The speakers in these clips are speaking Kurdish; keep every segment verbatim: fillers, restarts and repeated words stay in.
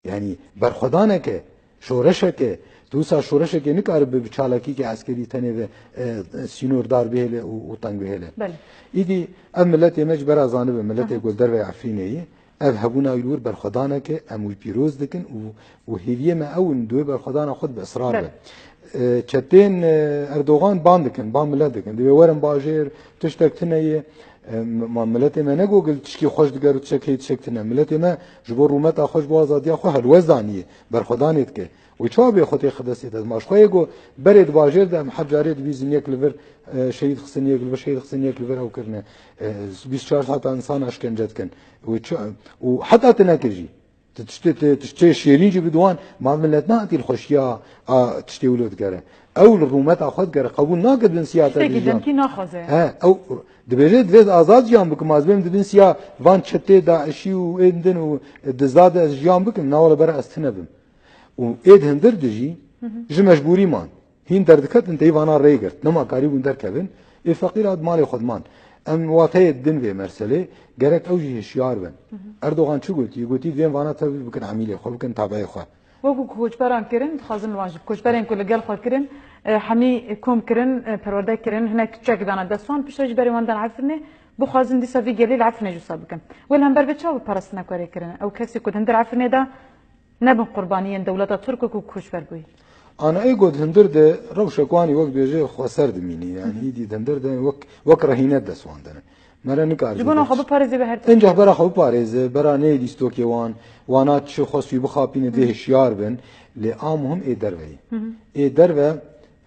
Yanî berxwedaneke, şoreşeke, tu wisa şoreşekê nikaribe bi çalakîkê eskerî tenê ve, e, sînor dar bihêle û, û teng bihêle. Belê. Îdî ev miletê me ji bera zanibe, miletê Aha. ku li derveyê Efrînê ye, ev hebûna wî li wir berxwedaneke em wî pîroz dikin û, û hêviyê me ew in di wê berxwedana xwe de bi israr Belê. be. E, çetên, e, Erdogan ban dikin, ban milet dikin. Divê werin bajêr, tiştek tune ye. E, ma miletê me ne gogil tişkî xweş diger û tiştek hê tiştek tune. Miletê me ji bo rûmeta xwe, ji bo azadiya xwe helwest daniye, berxwedanê dike. Wê çawa bê xwe têxe destê te? Ma ji xwe yê go berê di bajêr de em her carê dibîzin yek li vir, e, şehîd xistin yek li vir, şehîd xistin yek li vir ew kirine. E, bîst çar saeta insana şkence dikin. Wê çi, û heta tu nekir jî. Tu tiştê, tu tiştê şêrîn jî bidiwan, ma millet nehatî li xweşiya a tiştê wilo digere. Ew li rûmeta xwe digere, qebûl nake di bin siya te Tiştekî de jiyan. demkî naxwaze. He, ew dibêje divê ez azad jiyan bikim, ez bêm di bin siya van çetê DAIŞî û ên din û dizda de ez jiyan bikim, na wele bera ez tune bim. Û ê di hindir de jî ji mecbûrî man. Hîn derdiketin tey vana rê girt. Nema karîbûn derkevin. Ê feqîr hat malê xwe diman. Em wateyê din vê merselê. Gerek ew jî hişyar bin. Erdogan çi gotî? Gotî divên vana tevlî bikin emîlê xwe, bikin tabeê xwe. Wekî ku koçberan kirin, dixwazin li wan jî. Koçberên ku li gel xwe kirin, e, hemî kom kirin, e, perwerde kirin, hinek çek dana dest wan, piştre jî berê wan dan Efrînê, bixwazin dîsa vî gelê li Efrînê jî wisa bikin. Wê li hember vê çawa bi parastina ku erê kirin? Ew kesê ku di hindir Efrînê de nebin qurbaniyên dewleta Tirk ku koçber bûyî. Ana ê got hindir de rewşek wanî wek bêje xweser dimînî. Yani îdî di hindir de wek, wek rehîne dest wan dene. Mere nikar Ji bona xwe biparêze be her tişt. Encax bera xwe biparêze, bera neyê dîstokê wan, wana çi xwest wî bixapîne dê hişyar bin. Lê a muhim ê derve ye. Ê derve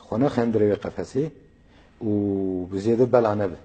xwe nexe hindirê wê qefesê û bi zêde bela nebe.